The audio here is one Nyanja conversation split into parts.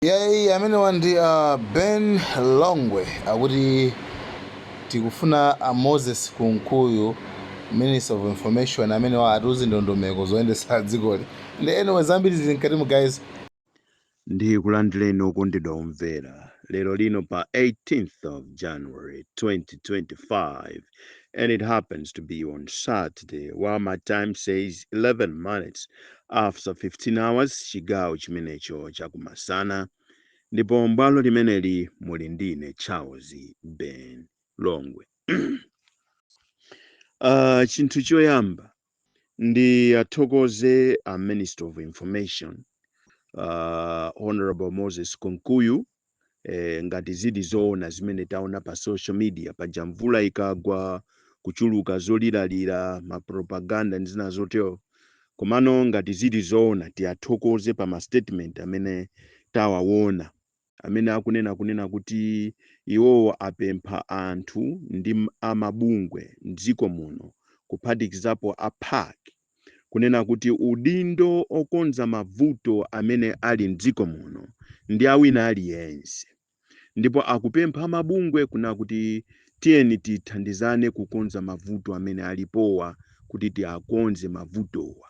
Yayi, amenewa ndi Ben Longwe, akuti tikufuna a Moses Kunkuyu, Minister of Information, amenewa atiuze ndondomeko zoyendetsa dzikoli. Ndi anyway, zambiri zili mkatimu, guys. Ndi kulandireni okondedwa omvera lero lino pa 18th of January 2025, and it happens to be on Saturday, while my time says 11 minutes after 15 hours, chigawo chimenecho chakumasana. Ndipo mbwalo limeneli muli ndine Charles Ben Longwe. Chinthu choyamba ndi athokoze a Minister of Information, Honorable Moses Kunkuyu. Ngati zili zoona zimene taona pa social media paja, mvula ikagwa kuchuluka zolilalira, mapropaganda ndi zina zotero, komano ngati zili zoona, tiyathokoze pa ma statement amene tawaona amene akunena kunena kuti iwowo apempha anthu ndi amabungwe mdziko muno, kuphatikizapo a PAC, kunena kuti udindo okonza mavuto amene ali mdziko muno ndi awina aliyense, ndipo akupempha mabungwe kuna kuti tiyeni tithandizane kukonza mavuto amene alipowa, kuti tiakonze mavutowa.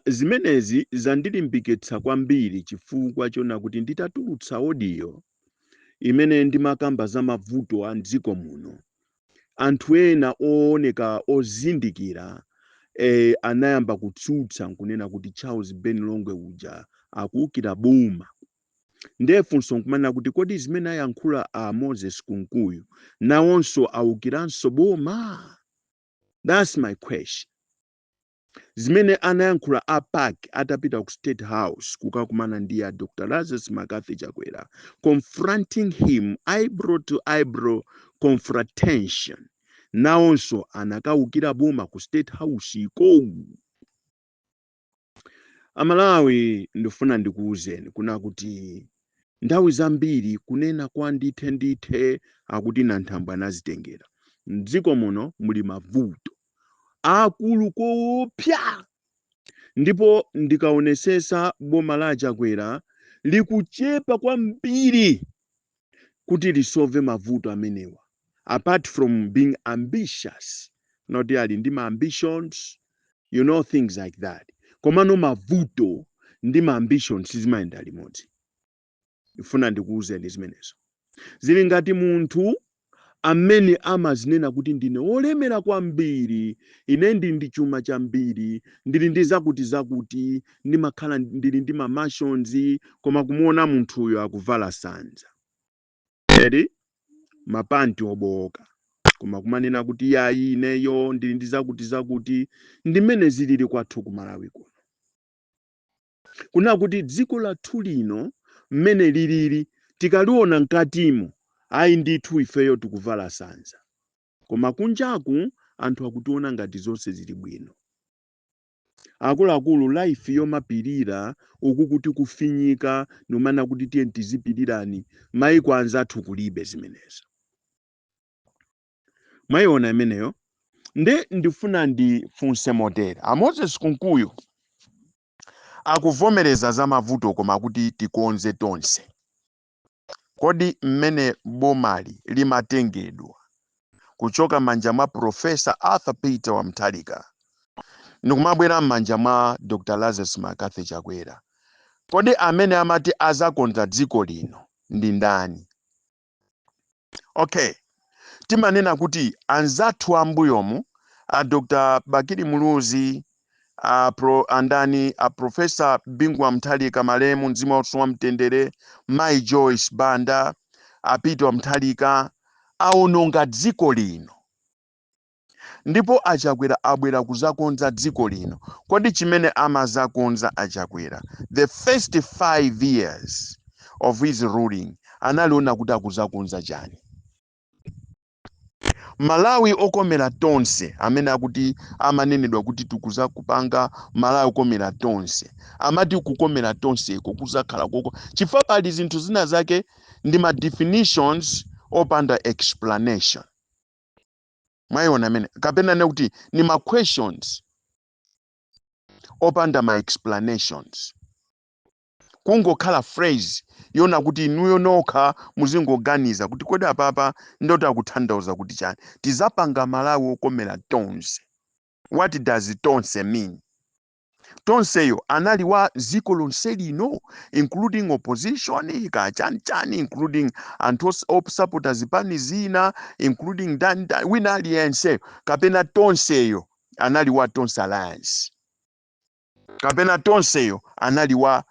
Zimenezi zandilimbikitsa kwambiri chifukwa chona kuti nditatulutsa audio imene ndimakamba za mavuto a mdziko muno, anthu ena ooneka ozindikira anayamba kutsutsa nkunena kuti Charles Ben Longwe uja akuwukira boma. Ndiye funso nkumanena kuti kodi zimene ayankhula a Moses Kunkuyu nawonso awukiranso boma? That's my question. Zimene anayankhula a PAC atapita ku State House kukakumana ndi a Dr Lazarus McCarthy Chakwera, confronting him, eyebrow to eyebrow confrontation, nawonso anakawukira boma ku State House iko? Amalawi, ndifuna ndikuwuzeni kuna kuti nthawi zambiri kunena kwa ndithe ndithe akuti nanthambwe anazitengera. Mdziko muno muli mavuto akulu koopsa, ndipo ndikaonesesa boma la Chakwera likuchepa kwambiri kuti lisolve mavuto amenewa, apart from being ambitious, not ali ndi ma ambitions, things like that. Komano mavuto ndi ma ambitions sizimayenda limodzi. Ndifuna ndikuwuzeni zimenezo. Zili ngati munthu amene amazinena kuti ndine wolemera kwambiri, ine ndili ndi chuma chambiri, ndili ndi zakuti zakuti, ndimakhala ndili ndi ma mansions, koma kumuona munthuyo akuvala sanza eri mapanti obowoka, koma kumanena kuti yayi, ineyo ndili ndi zakuti zakuti. Ndimene zilili kwathu ku Malawi kuno, kuna kuti dziko lathu lino mmene lilili, tikaliona mkatimo, ayi ndithu, ifeyo tikuvala sanza, koma kunjaku anthu akutiona ngati zonse zili bwino. Akuluakulu, life yomapirira uku kuti kufinyika nomana kuti tiye tizipirirani, maiko anzathu kulibe zimenezo. Mwayiona imeneyo? Nde ndifuna ndifunse motere: a Moses Kunkuyu akuvomereza za mavuto, koma kuti tikonze tonse. Kodi mmene bomali limatengedwa kuchoka manja mwa Professor Arthur Peter Wamthalika ndikumabwera m'manja mwa Dr Lazarus McCarthy Chakwera, kodi amene amati azakonza dziko lino ndi ndani? Okay, timanena kuti anzathu ambuyomu, a Dr Bakili Muluzi, a pro, andani, a Professor Bingu wa Mutharika, malemu, mzimu wawo wa mtendere, Mai Joyce Banda, a Peter wa Mutharika, aononga dziko lino, ndipo aChakwera abwera kuzakonza dziko lino. Kodi chimene amazakonza aChakwera the first 5 years of his ruling, analiona kuti akuzakonza chani? Malawi okomera tonse amene akuti amanenedwa kuti tikuza kupanga Malawi okomera tonse, amati kukomera tonseko kuzakhala koko chifukwa pali zinthu zina zake ndi ma definitions opanda explanation. Mwayiona amene kapena ne kuti ni ma questions opanda ma explanations? Kungokhala phrase yona kuti inuyo nokha muzingoganiza kuti kodi apapa ndoti akutanthauza kuti chani? Tizapanga Malawi okomera tonse. What does tonse mean? Tonseyo anali wa dziko lonse lino, including opposition, kachanichani, including anthu osapota zipani zina, including ndani ndani, wina aliyense, kapena tonseyo anali wa Tonse Alliance, kapena tonseyo anali wa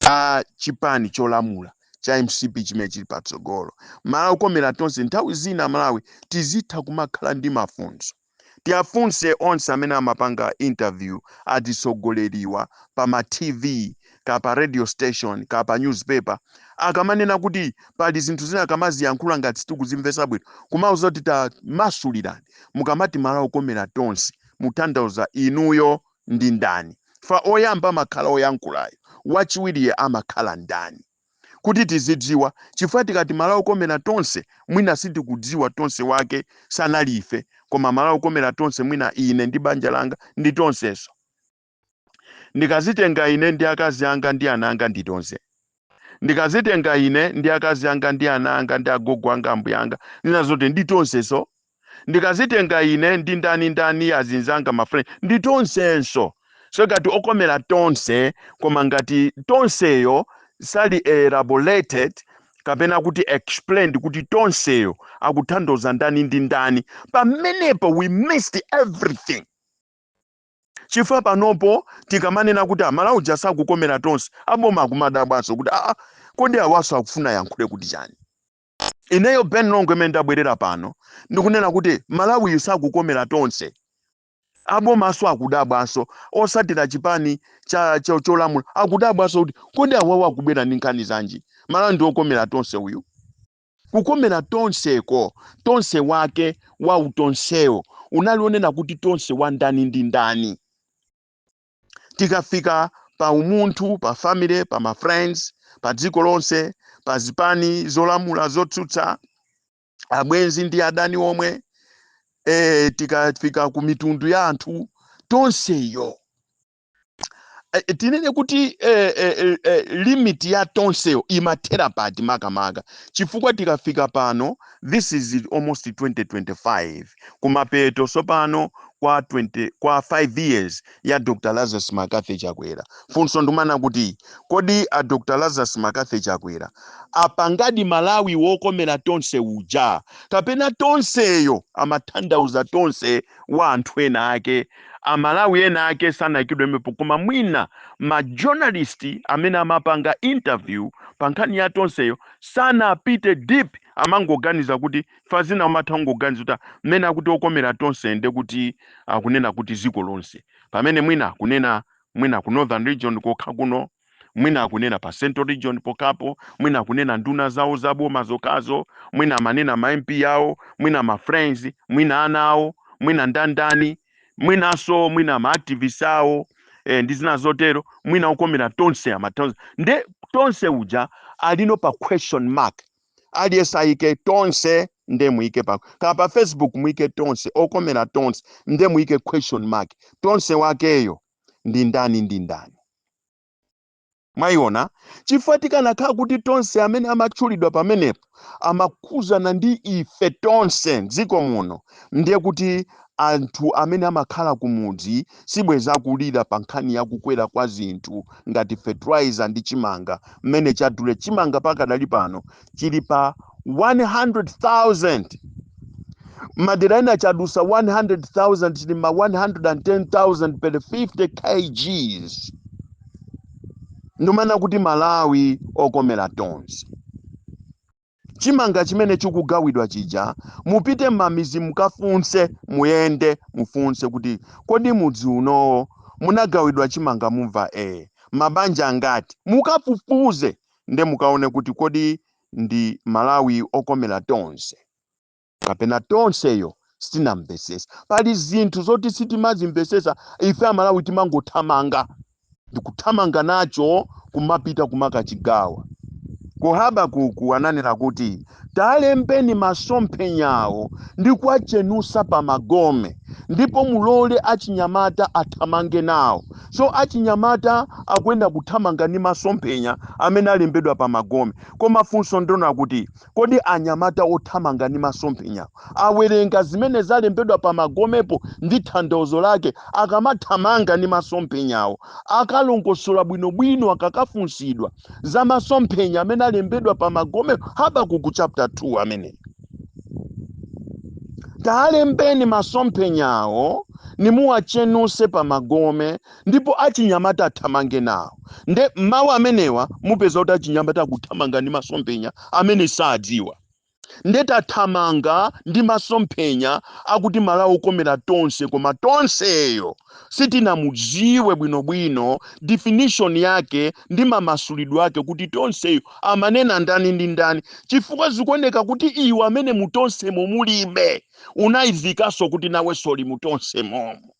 a chipani cholamula cha MCP chimene chili patsogolo? Malawi okomera tonse. Nthawi zina Malawi tizitha kumakhala ndi mafunso. Tiafunse onse amene amapanga interview atitsogoleriwa pa ma TV, ka pa radio station, ka pa newspaper, akamanena kuti pali zinthu zina, akamaziyankhula ngati sitikuzimvetsa bwino, kumauza kuti tamasulirani, mukamati Malawi okomera tonse mutanthauza inuyo ndi ndani? Fa oyamba amakhala oyankhulayo, wachiwiriye amakhala ndani, kuti tizidziwa, chifukwa tikati Malawi okomera tonse mwina sitikudziwa tonse wake sanali ife, koma Malawi okomera tonse mwina ine ndi banja langa ndi tonsenso. Ndikazitenga ine ndi akazi anga ndi ana anga ndi tonse. Ndikazitenga ine ndi akazi anga ndi ana anga ndi agogo anga, ambuya anga, ndinazoti ndi tonsenso. Ndikazitenga ine ndi ndani ndani, azinzanga, ma friend, ndi tonsenso. So ngati okomera tonse, koma ngati tonseyo sali elaborated kapena kuti explained kuti tonseyo akutanthauza ndani ndi ndani, pamenepo we missed everything. Chifukwa panopo tikamanena kuti Amalawi sakukomera tonse, aboma akumadabwanso kuti aa, kodi awaso akufuna yankhule kuti chani? Ineyo Ben Longwe imene ndabwerera pano ndikunena kuti Malawiyu sakukomera tonse, abomaso akudabwanso, osatira chipani cha cholamula akudabwanso kuti kodi awawo akubwera ndi nkhani zanji? Malawi ndi okomera tonse uyu. Kukomera tonseko, tonse wake wa utonsewo unali onena kuti tonse wa ndani ndi ndani? Tikafika pa umunthu, pa family, pa ma friends, pa dziko lonse, pa zipani zolamula, zotsutsa, abwenzi ndi adani omwe, tikafika ku mitundu ya anthu tonseyo, tinene kuti limit ya tonseyo imathera pati makamaka? Chifukwa tikafika pano, this is almost 2025, kumapeto sopano kwa 20, kwa 5 years ya Dr Lazarus McCarthy Chakwera, funso ndimana kuti kodi a Dr Lazarus McCarthy Chakwera apangadi Malawi wokomera tonse uja, kapena tonseyo amatanthauza tonse wa anthu ena ake, Amalawi ena ake sanayikidwemepo? Koma mwina ma journalist amene amapanga interview pa nkhani ya tonseyo sanapite deep, amangoganiza kuti fazina, amatha kungoganiza kuti mmene akuti okomera tonse nde kuti akunena kuti dziko lonse, pamene mwina akunena mwina ku Northern Region kokha kuno, mwina akunena pa Central Region pokapo, mwina akunena nduna zawo zaboma zokhazo, mwina amanena ma MP yawo, mwina ma friends, mwina ana awo, mwina ndandani, mwinanso mwina ma activists awo, ndi zina zotero. Mwina okomera tonse amatonse nde tonse uja alino pa question mark. Aliyense ayike tonse, nde muyike pa kapa pa Facebook, muyike tonse, okomera tonse, nde muyike question mark. Tonse wakeyo ndi ndani ndi ndani? Mwayiona? Chifukwa tikanakhala kuti tonse amene amatchulidwa pamenepo amakhuzana ndi ife tonse mdziko muno, ndiye kuti anthu amene amakhala kumudzi sibweza kulira pa nkhani yakukwera kwa zinthu ngati fertilizer ndi chimanga mmene chadule. Chimanga pakadali pano chili pa 100,000, madera ena chadusa 100,000, chili ma 110,000 per 50 kgs. Ndimana kuti Malawi okomera tonse, chimanga chimene chikugawidwa chija, mupite m'mamizi mukafunse, muyende mufunse kuti kodi mudzi unowo munagawidwa chimanga? Mumva mabanja angati? Mukafufuze nde mukaone kuti kodi ndi Malawi okomera tonse kapena tonseyo sitinamvesesa. Pali zinthu zoti sitimazimvesesa ife Amalawi, timangothamanga ndikuthamanga nacho kumapita kumakachigawa. Ku Habakuku ananena kuti talembeni masomphenyawo ndi kuwachenusa pa magome. Ndipo mulole achinyamata athamange nawo. So achinyamata akuyenda kuthamanga ndi masomphenya amene alembedwa pa magome. Koma funso ndona kuti, kodi anyamata othamanga ndi masomphenya awerenga zimene zalembedwa pa magomepo ndi tanthauzo lake? Akamathamanga ndi masomphenyawo, akalongosola bwinobwino akakafunsidwa za masomphenya amene alembedwa pa magome? Habakuku chapter 2 amene taalembeni masomphenyawo, nimuwachenuse pa magome, ndipo achinyamata athamange nawo. Nde mawu amenewa mupeza kuti achinyamata akuthamanga ndi masomphenya amene sadziwa. Nde tathamanga ndi masomphenya akuti Malawi okomera tonse, koma tonseyo sitinamudziwe bwinobwino definition yake ndi mamasulidwe ake, kuti tonseyo amanena ndani ndi ndani, chifukwa zikuoneka kuti iwe amene mutonsemo mulibe unayivikanso kuti nawenso uli mutonse momo.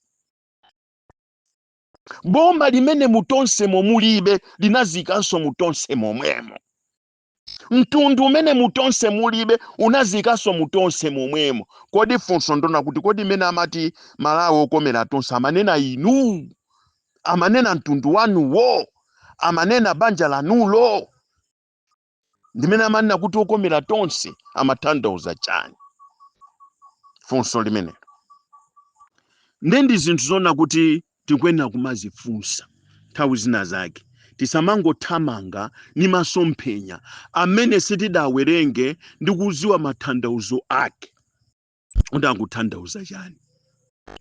Boma limene mutonsemo mulibe linazikanso mutonse momwemo. Mtundu umene mutonse mulibe unazikanso mutonse momwemo. Kodi funso ndona kuti, kodi imene amati Malawi okomera tonse amanena inu, amanena mtundu wanuwo, amanena banja lanulo? Ndimene amanena kuti okomera tonse amatanthauza chani? Funso limenelo. Nde ndi zinthu zona kuti tikuyenera kumazifunsa nthawi zina zake. Tisamangothamanga ni masomphenya amene sitidawerenge ndi kuziwa matanthauzo ake kuti akutanthauza chani.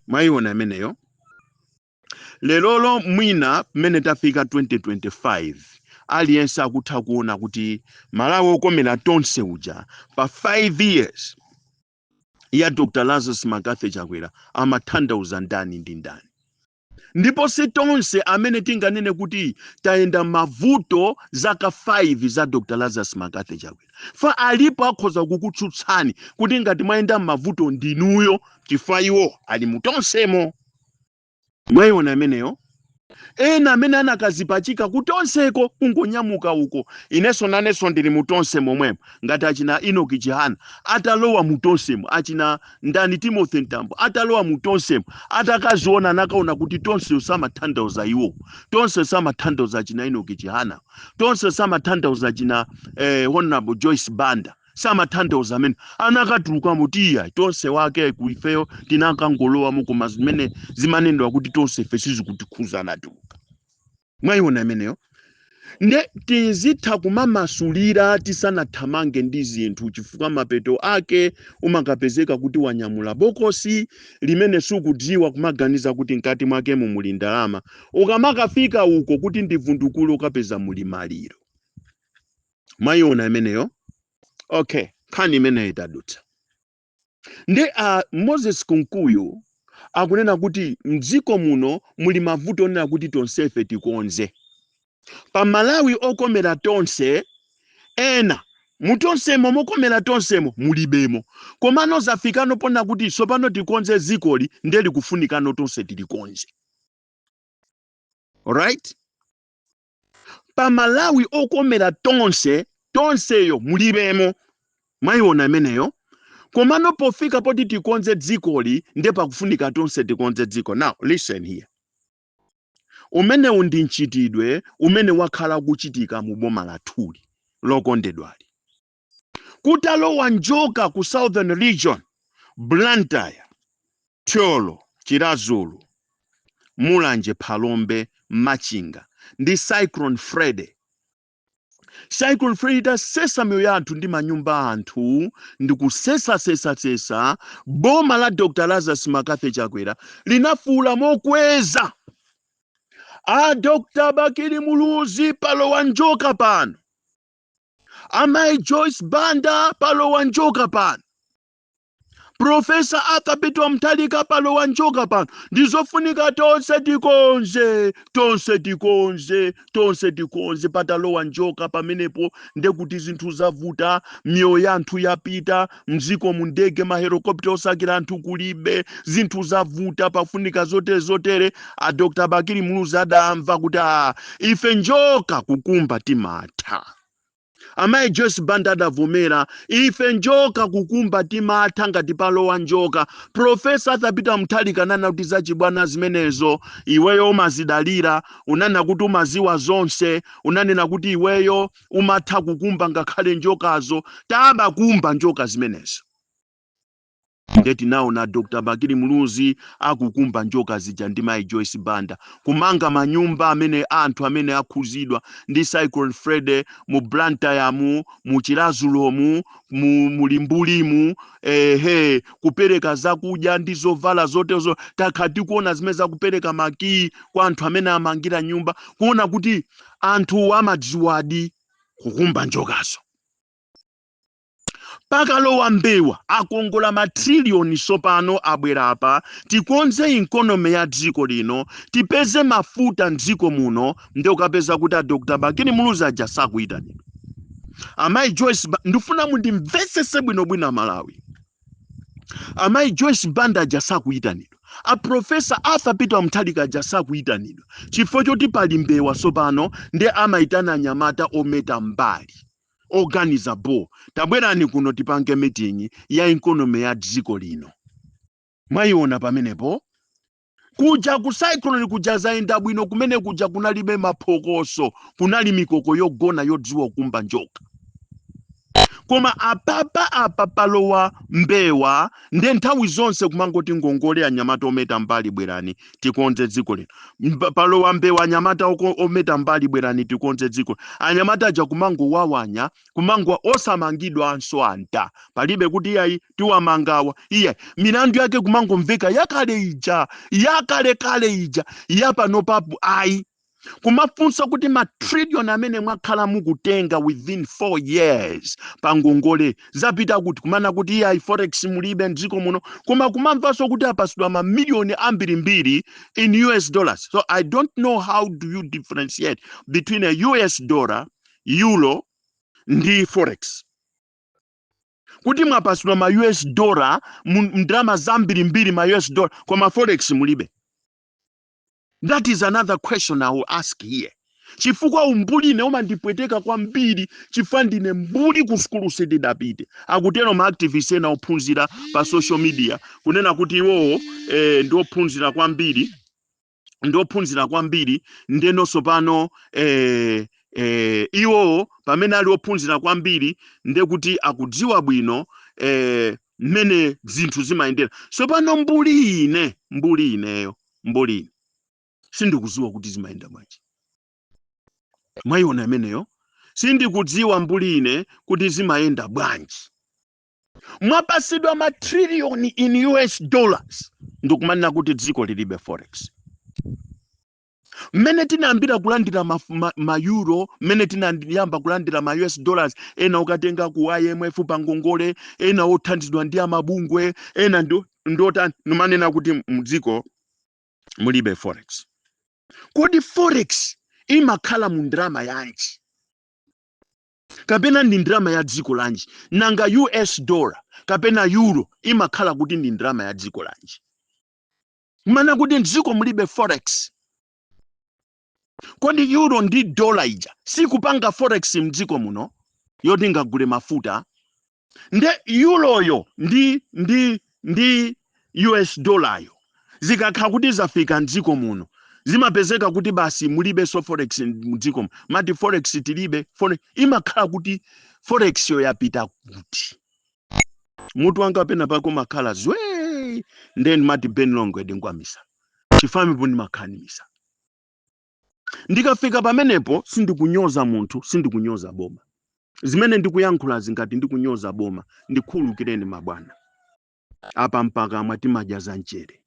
Mwayiona ameneyo? Lerolo mwina mmene tafika 2025, aliyense akutha kuona kuti Malawi okomera tonse uja pa 5 years ya Dr Lazarus McCarthy Chakwera amatanthauza ndani ndi ndani. Ndipo si tonse amene tinganene kuti tayenda mavuto zaka 5 za Dr Lazarus McCarthy Chakwera. Fa alipo akhoza kukutsutsani kuti ngati mwayenda mavuto ndinuyo, chifukwa iwo ali mutonsemo. Mwayiona ameneyo? Ena amene anakazipachika kutonseko, kungonyamuka uko, inenso nanenso ndili mutonse momwemo, ngati achina Enoch Chihana atalowa mutonsemo, achina ndani, Timothy Mtambo atalowa mutonsemo, atakaziona anakaona kuti tonse samatanthauza iwo, tonse samatanthauza achina Enoch Chihana, tonse samatanthauza achina Honorable Joyce Banda, samatanthauza amene anakatulukamo. Tiya tonse wake kuifeyo tinakangolowamo, koma zimene zimanenedwa kuti tonse ife sizikutikhuza, anatuluka. Mwayiona imeneyo? Nde tizitha kumamasulira tisanathamange ndi zinthu, chifukwa mapeto ake umakapezeka kuti wanyamula bokosi limene sukudziwa, kumaganiza kuti mkati mwakemo muli ndalama. Ukamakafika uko kuti ndivundukule, ukapeza muli maliro. Mwayiona imeneyo? Okay, nkhani imeneyo itadutsa. Ndi Moses Kunkuyu akunena kuti mdziko muno muli mavuto onena kuti tonsefe tikonze. Pa Malawi okomera tonse, ena mutonsemo mokomera tonsemo mulibemo, komano zafikano pona kuti sopano tikonze dzikoli, nde likufunikano tonse tilikonze. Alright, pa Malawi okomera tonse, tonseyo mulibemo. Mwayiona imeneyo? Komano pofika poti tikonze dzikoli, nde pakufunika tonse tikonze dziko. Now listen here, umenewu ndi mchitidwe umene wakhala kuchitika mu boma lathuli lokondedwali. Kutalowa njoka ku Southern Region, Blantyre, Thyolo, Chiradzulu, Mulanje, Phalombe, Machinga, ndi Cyclone Freddy. Cyclone Freddy itasesa miyoyo ya anthu ndi manyumba a anthu ndi kusesasesasesa, boma la Dr Lazarus McCarthy Chakwera linafuula mokweza, "A Dr Bakili Muluzi, palowa njoka pano. Amayi Joyce Banda, palowa njoka pano. Professor Arthur Peter Mutharika, palowa njoka pano. Ndizofunika tonse tikonze, tonse tikonze, tonse tikonze." Patalowa njoka pamenepo, ndekuti zinthu zavuta, miyoyo ya anthu yapita mdziko mu ndege, ma helicopter osakira anthu kulibe, zinthu zavuta, pafunika zotere zotere. A Dr Bakili Muluzi adamva kuti a ife njoka kukumba timatha. Amayi Joyce Banda adavomera, ife njoka kukumba timatha ngati palowa njoka. Professor Arthur Peter Mutharika ananena kuti zachibwana zimenezo, iweyo umazidalira, unanena kuti umaziwa zonse, unanena kuti iweyo umatha kukumba ngakhale njokazo, tabakumba njoka zimenezo. Nde tinaona Dr Bakili Muluzi akukumba njoka zija ndi mayi Joyce Banda, kumanga manyumba amene anthu amene akhuzidwa ndi Cyclone Freddy mu Blantyre, mu Chiradzulumu, mu Mulimbulimu, ehe, kupereka zakudya ndi zovala zotezo. Takhala tikuona zimene zakupereka makiyi kwa anthu amene amangira nyumba, kuona kuti anthu amadziwadi kukumba njokazo. Pakalowa mbewa akongola matriliyoni. Sopano abwera apa, tikonze economy ya dziko lino, tipeze mafuta mdziko muno. Ndi ukapeza kuti a Dr Bakili Muluzi aja sakuyitanidwa, amayi Joyce ndifuna mundimvetsese bwinobwino Amalawi. Amayi Joyce Banda aja sakuyitanidwa, a Professor Arthur Peter Mutharika aja sakuyitanidwa chifukwa choti pali mbewa. Sopano ndi amayitana anyamata ometa mbali, oganiza bo, tabwerani kuno tipange meeting ya economy ya dziko lino. Mwayiona pamenepo? Kuja ku cyclone kuja zayenda bwino, kumene kuja kunalibe maphokoso, kunali mikoko yogona yodziwa kumba njoka. Koma apapa apa palowa mbewa, nde nthawi zonse kumangoti ngongole, anyamata ometa mbali bwerani tikonze dziko lino. Palowa mbewa, anyamata ometa mbali bwerani tikonze dziko. Anyamata aja kumangowawanya, kumango osamangidwanso anta, palibe kuti iyayi tiwamangawa, iyayi, milandu yake kumangomveka yakale ija, yakalekale ija, yapano papu ayi. Kumafunsa kuti ma trillion amene mwakhala mukutenga within 4 years pa ngongole zapita kuti? Kumana kuti iyayi, forex mulibe mdziko muno, koma kumamvanso kuti apasidwa mamiliyoni ambirimbiri in US dollars. So I don't know how do you differentiate between a US dollar, euro ndi forex, kuti mwapasidwa ma US dollar mu ndalama zambirimbiri, ma US dollar, koma forex mulibe. That is another question I will ask here, chifukwa umbuli ine umandipweteka kwambiri, chifukwa ndine mbuli, ku sukulu sindidapite. Akutero ma activist ena ophunzira pa social media, kunena kuti iwowo ndi ophunzira kwambiri, ndi ophunzira kwambiri. Ndenonso pano iwowo pamene ali ophunzira kwambiri, ndekuti akudziwa bwino mmene zinthu zimayendera. So pano mbuli ine, mbuli ineyo, mbuli ine sindikudziwa kuti zimayenda bwanji. Mwayiona imeneyo? Sindikudziwa mbuli ine kuti zimayenda bwanji. Mwapasidwa matriliyoni in US dollars, ndikumanena kuti dziko lilibe forex. Mmene tinayambira kulandira ma euro, mmene tinayamba kulandira ma US dollars, ena ukatenga ku IMF pa ngongole, ena othandizidwa ndi amabungwe ena, ndotani, nimanena kuti mdziko mulibe forex. Kodi forex imakhala mu ndalama yanji, kapena ndi ndalama ya dziko lanji? Nanga US dollar kapena euro imakhala kuti ndi ndalama ya dziko lanji? Mana kuti mdziko mulibe forex. Kodi euro ndi dollar ija sikupanga forex mdziko muno yoti ngagule mafuta? Nde euroyo ndi US dollayo zikakhala kuti zafika mdziko muno, zimapezeka kuti basi mulibenso forex mdziko muno. Mati forex tilibe, forex imakhala kuti forex yo yapita kuti? Mutu wanga pena pako makhala zwee. Then mati Ben Longwe ndingwamisa chifamipo, ndimakhanimisa. Ndikafika pamenepo, sindikunyoza munthu, sindikunyoza boma. Zimene ndikuyankhulazi, ngati ndikunyoza boma, ndikhululukireni mabwana. Apa mpaka mwatimadya za mchere,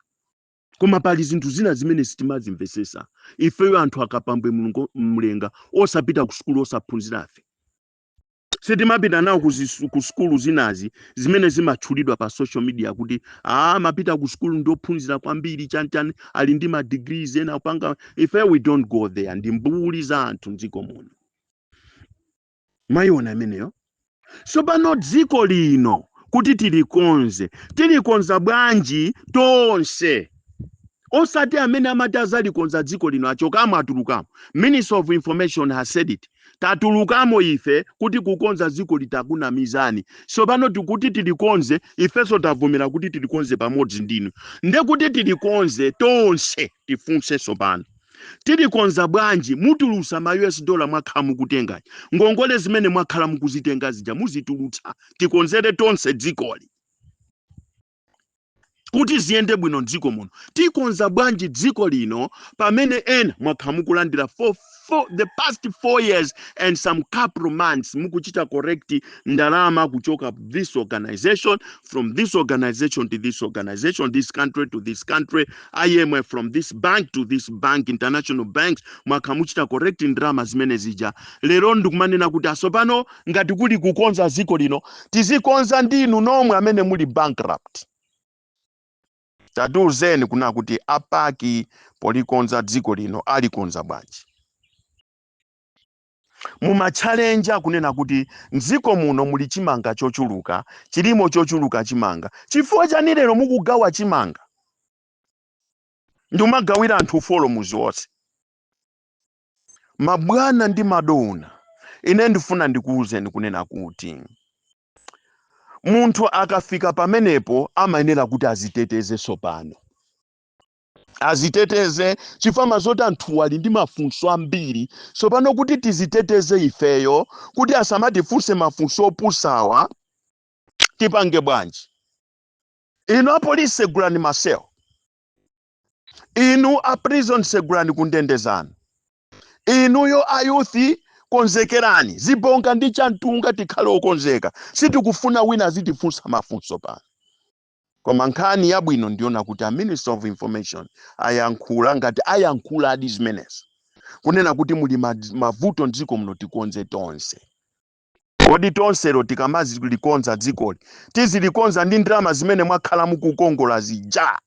koma pali zinthu zina zimene sitimazimvesesa ifeyo anthu akapambwe mulungu mlenga, osapita ku sukulu, osaphunzirafe. Sitimapita nawo ku sukulu zinazi zimene zimatchulidwa pa social media kuti ah, mapita ku sukulu, ndiophunzira kwambiri, chanichani, ali ndi ma degrees ena kupanga. Ife we don't go there, ndi mbuli za anthu mdziko muno. Mwayiona imeneyo? So pano dziko lino kuti tilikonze, tilikonza bwanji tonse, osati amene amati azalikonza dziko lino achokamo, atulukamo? Minister of Information has said it. Tatulukamo ife kuti kukonza dziko litakunamizani. Tsopano tikuti tilikonze, ifenso tavomera kuti tilikonze pamodzi ndinu. Ndekuti tilikonze tonse, tifunse tsopano. Tilikonza bwanji? Mutulusa ma US dollar mwakhala mukutenga, ngongole zimene mwakhala mukuzitenga zija muzitulutsa, tikonzere tonse dzikoli kuti ziyende bwino mdziko muno. Tikonza bwanji dziko lino pamene ena mwakhala mukulandira for the past 4 years and some couple months, mukuchita collect ndalama kuchoka this organization, from this organization to this organization, this country to this country, IMF, from this bank to this bank, international banks? Mwakhala muchita collect ndalama zimene zija. Lero ndikumanena kuti asopano ngati kuli kukonza dziko lino, tizikonza ndinu nomwe amene muli bankrupt. Tatiuzeni kuna kuti a PAC polikonza dziko lino alikonza bwanji? Mumachallenja kunena kuti mdziko muno muli chimanga chochuluka, chilimo chochuluka chimanga. Chifukwa chani lero mukugawa chimanga ndikumagawira anthu four muzi wonse? Mabwana ndi madona, ine ndifuna ndikuwuzeni kunena kuti munthu akafika pamenepo amayenera kuti aziteteze. Sopano aziteteze chifukwa zoti anthu ali ndi mafunso ambiri. Sopano kuti tiziteteze ifeyo kuti asamatifunse mafunso opusawa, tipange bwanji? Inu apolisi, segulani ma cell. Inu a prison, segulani kundende zanu. Inuyo a youth, konzekerani zibonga ndi chamtunga, tikhale okonzeka. Sitikufuna wina azitifunsa mafunso pano. Koma nkhani yabwino ndiona kuti a Minister of Information ayankhula, ngati ayankhula adi zimenezi, kunena kuti muli mavuto mdziko muno, tikonze tonse. Kodi tonselo tikamazilikonza dzikoli, tizilikonza ndi ndalama zimene mwakhala mukukongola zija,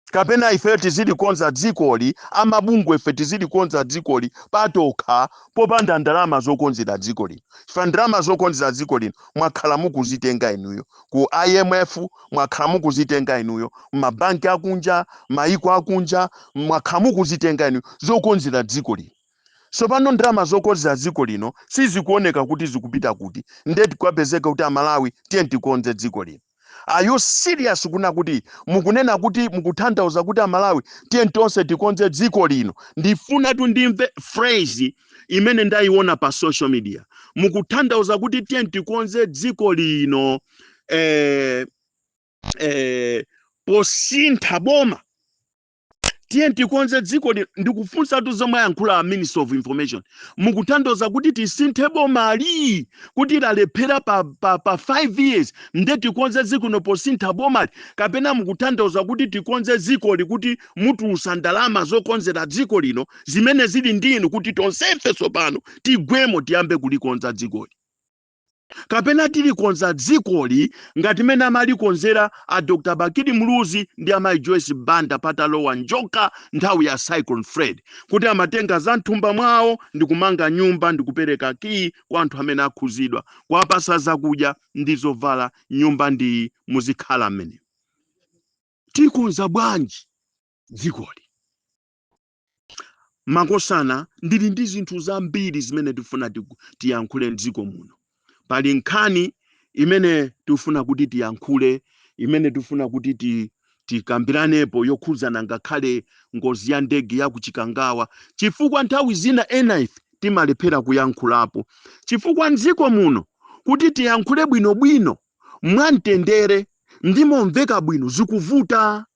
kapena ife tizilikonza dzikoli, amabungwe ife tizilikonza dzikoli patokha popanda ndalama zokonzera dziko lino? Chifukwa ndalama zokonzera dziko lino mwakhala mukuzitenga inuyo ku IMF, mwakhala mukuzitenga inuyo mabanki akunja, maiko akunja, mwakhala mukuzitenga inuyo zokonzera dziko lino. Tsopano ndalama zokonzera dziko lino sizikuoneka kuti zikupita kuti. Ndeti kwapezeka kuti Amalawi, tiye tikonze dziko lino. Are you serious kuna kuti mukunena kuti mukutanthauza kuti Amalawi, tiye tonse tikonze dziko lino? Ndifuna tu ndimve phrase imene ndayiona pa social media. Mukutanthauza kuti tiye tikonze dziko lino posintha boma? Tiye tikonze dziko lino, ndikufunsa tu zomwe ayankhula a Minister of Information. Mukutanthauza kuti tisinthe bomali kuti lalephera pa 5 years, nde tikonze dziko lino posintha bomali, kapena mukutanthauza kuti tikonze dzikoli kuti mutulusa ndalama zokonzera dziko lino zimene zili ndinu, kuti tonsefe tsopano tigwemo, tiyambe kulikonza dzikoli, kapena tilikonza dzikoli ngati mene amalikonzera a Dr Bakili Muluzi ndi amayi Joyce Banda patalowa njoka nthawi ya Cyclone Fred, kuti amatenga za mthumba mwawo ndi kumanga nyumba ndi kupereka kiyi kwa anthu amene akhuzidwa, kuwapasa zakudya ndi zovala, nyumba ndi muzikhala mmene? Tikonza bwanji dzikoli, makosana? Ndili ndi zinthu zambiri zimene tifuna tiyankhule mdziko muno. Pali nkhani imene tifuna kuti tiyankhule, imene tifuna kuti tikambiranepo, yokhudzana ngakhale ngozi ya ndege ya kuChikangawa, chifukwa nthawi zina ena ife timalephera kuyankhulapo chifukwa mdziko muno kuti tiyankhule bwinobwino mwamtendere ndi momveka bwino zikuvuta.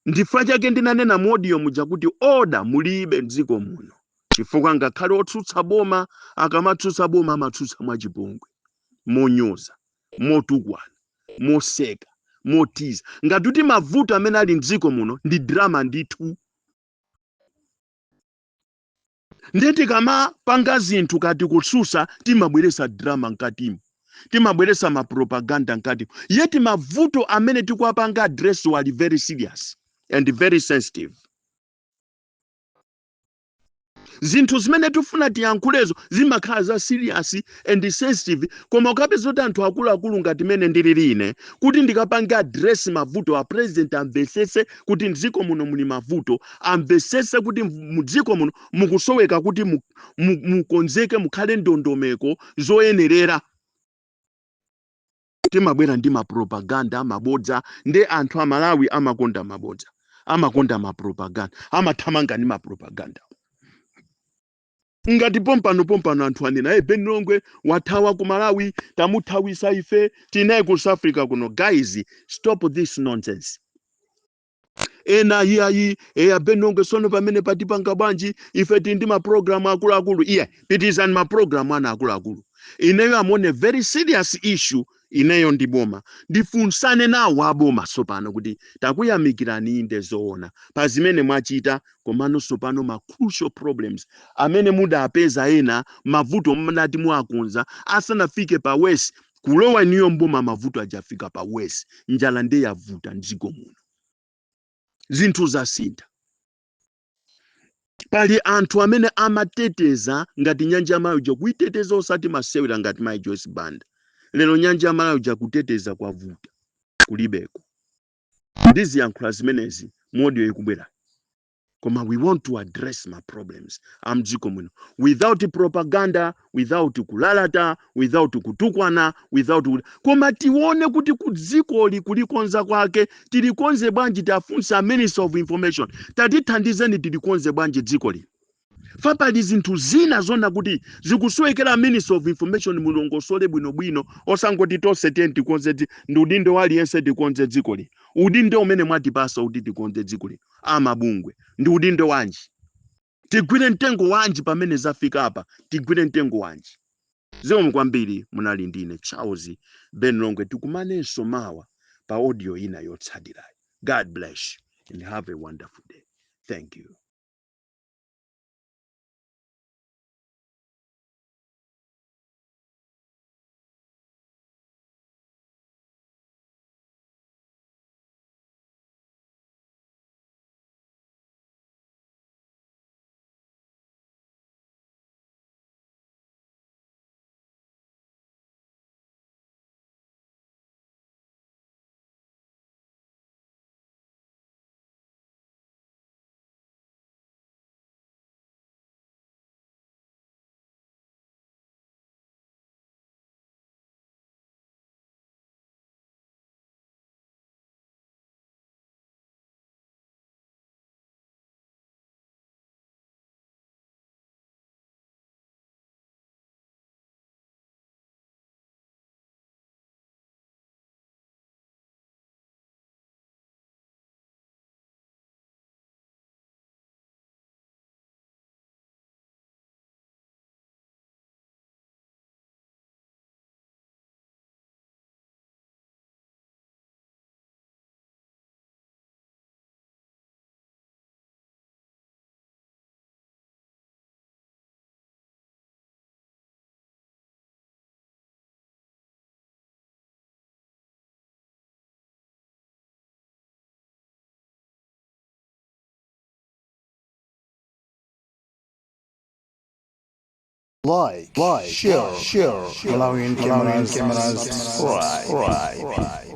Ndifukwa chake ndinanena mu audio muja kuti order mulibe mdziko muno, chifukwa ngakhale otsutsa boma akamatsutsa boma amatsutsa mwachipongwe, monyoza, motukwana, moseka, motiza, ngati kuti mavuto amene ali mdziko muno ndi drama ndithu. Ndiye tikamapanga zinthu kati kutsutsa, timabweresa drama mkatimo, timabweresa mapropaganda mkatimo, yet mavuto amene tikuwapanga address ali very serious and very sensitive. Zinthu zimene tifuna tiyankhulezo zimakhala za serious and sensitive, koma ukapeza kuti anthu akuluakulu ngati mene ndilili ine, kuti ndikapange address mavuto a president, amvesese kuti mdziko muno muli mavuto, amvesese kuti mdziko muno mukusoweka kuti mukonzeke, mukhale ndondomeko zoyenerera, timabwera ndi mapropaganda, mabodza. Ndi anthu Amalawi amakonda mabodza, amakonda mapropaganda, amathamanga ndi mapropaganda. Ngati pompano pompano anthu anena, "Hey, Ben Longwe wathawa ku Malawi, tamuthawisa ife tinaye ku South Africa kuno." Guys, stop this nonsense. Ena, "Iyayi, eya, Ben Longwe sono pamene patipanga bwanji? Ife tili ndi mapulogalamu akuluakulu." Iye, pitizani mapulogalamu ana akuluakulu. Ineyo am on a very serious issue. Ineyo ndi boma, ndifunsane nawo aboma sopano kuti takuyamikirani, inde, zoona pa zimene mwachita, komano sopano ma crucial problems amene mudapeza, ena mavuto mnati mwakonza asanafike pa worse, kulowa niyo mboma mavuto ajafika pa worse. Njala ndiye yavuta mdziko muno, zinthu zasintha. Pali anthu amene amateteza ngati nyanja ya Malawi, kuiteteza osati masewera, ngati Mai Joyce Banda. Lero nyanja ya Malawi kuteteza kwavuta, kulibeko. Ndiziyankhula zimenezi mu audio ikubwera, koma we want to address ma problems amdziko muno without propaganda, without kulalata, without kutukwana, without, koma tione kuti ku dzikoli kulikonza kwake tilikonze bwanji. Tafunsa Minister of Information, tatithandizeni, tilikonze bwanji dzikoli? Fa pali zinthu zina zona kuti zikusowekera Minister of Information, mulongosole bwinobwino, osangoti tonse tiye tikonze ndi udindo waliyense tikonze dziko lino. Udindo umene mwatipasa kuti tikonze dziko lino, amabungwe, ndi udindo wanji? Tigwire mtengo wanji? Pamene zafika apa, tigwire mtengo wanji? Zikomo kwambiri. Munali ndine Charles Ben Longwe. Tikumanenso mawa pa audio ina yotsatirayi. God bless you and have a wonderful day. Thank you. Like, share, Malawian cameras, subscribe.